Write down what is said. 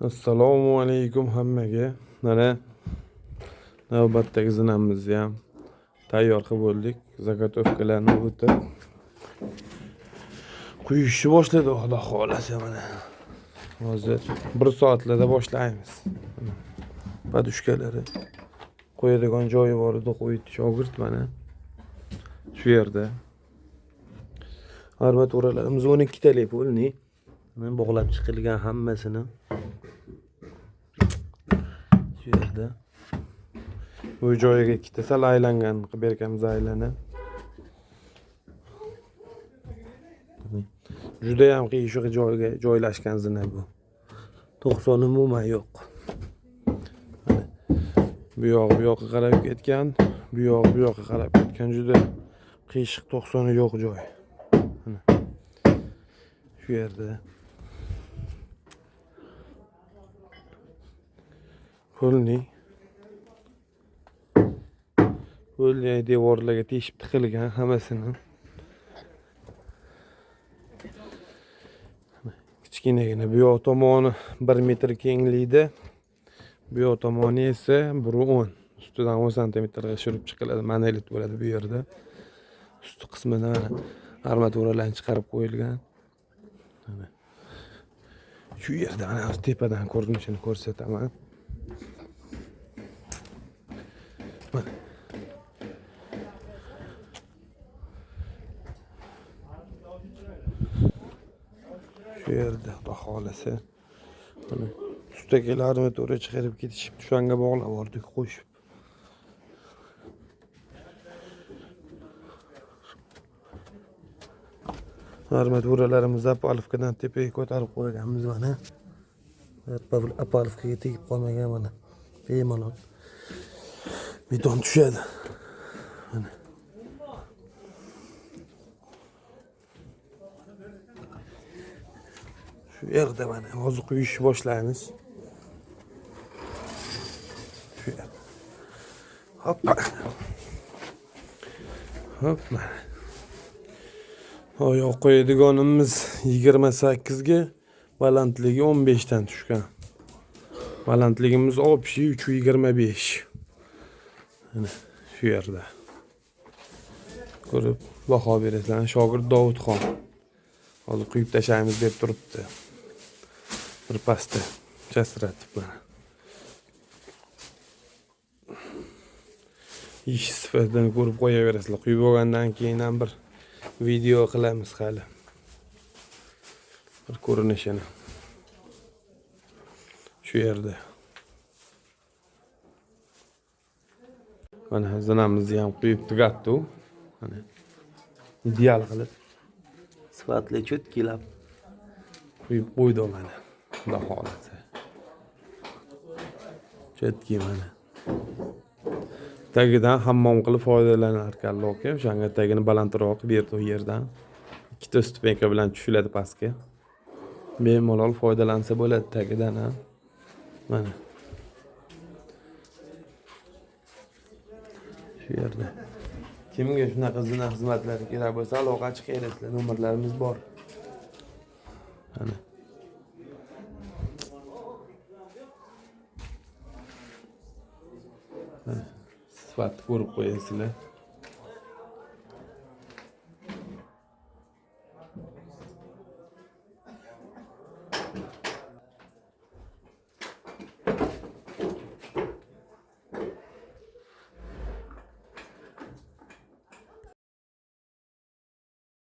Assalomu alaykum hammaga. Mana navbatdagi zinamizni ham tayyor qilib bo'ldik. Zagotovkalarni o'tib quyishni boshladi, Xudo xolasa mana. Hozir 1 soatlarda boshlaymiz. Podushkalari qo'yadigan joyi bor edi, qo'ydi shogird mana. Shu yerda. Armaturalarimiz 12 talik polni. Mana bog'lab chiqilgan hammasini. Shu yerda. Bu joyiga ikkita sal aylangan qilib berganmiz aylana. Juda ham qiyshiq joyga joylashgan zina bu. 90 umuman yo'q. Bu yoq bu yoqqa qarab ketgan, bu yoq bu yoqqa qarab ketgan, juda qiyshiq 90 yo'q joy. Mana. Shu yerda. Polni devorlarga teshib tiqilgan hammasini. Kichkinagina bu yoq tomoni 1 metr kenglikda, bu yoq tomoni esa 1.10. Ustidan 10 santimetrga tushirib chiqiladi, monolit bo'ladi bu yerda. Usti qismidan mana armaturalarni chiqarib qo'yilgan. Mana shu yerda mana tepadan ko'rinishini ko'rsataman. Mana. Shu yerda xudo xolasa mana ustidagi armatura chiqarib ketishib, tushanga bog'lab yubordik qo'shib. Armaturalarimizni apalivkadan tepaga ko'tarib qo'yganmiz mana. Apalivkaga tegib qolmagan mana. Bemalol beton tushadi. Mana. Shu yerda mana hozir quyishni boshlaymiz. Shu yerda. Hoppa. Hop mana. Oyoq qo'yadiganimiz 28 ga, balandligi 15 dan tushgan. Balandligimiz общий 3.25. Mana shu yerda. Ko'rib baho berasizlar. Shogird Dovudxon. Hozir quyib tashlaymiz deb turibdi. Bir pastda chasratib mana. Ish sifatini ko'rib qo'yaverasizlar. Quyib bo'lgandan keyin ham bir video qilamiz hali. Bir ko'rinishini. Shu yerda. Mana zinamizni ham quyib tugatdi. Mana ideal qilib sifatli cho'tkilab quyib qo'ydi mana. Xudo xolasa. Cho'tki mana. Tagidan hammom qilib foydalanar ekanlar aka. O'shanga tagini balandroq qilib berdi u yerdan. Ikkita stupenka bilan tushiladi pastga. Bemalol foydalansa bo'ladi tagidan ha. Mana. Shu yerda. Kimga shunaqa zina xizmatlari kerak bo'lsa, aloqa chiqaverasizlar, nomerlarimiz bor. Mana. Mana. Sifatni ko'rib qo'yasizlar.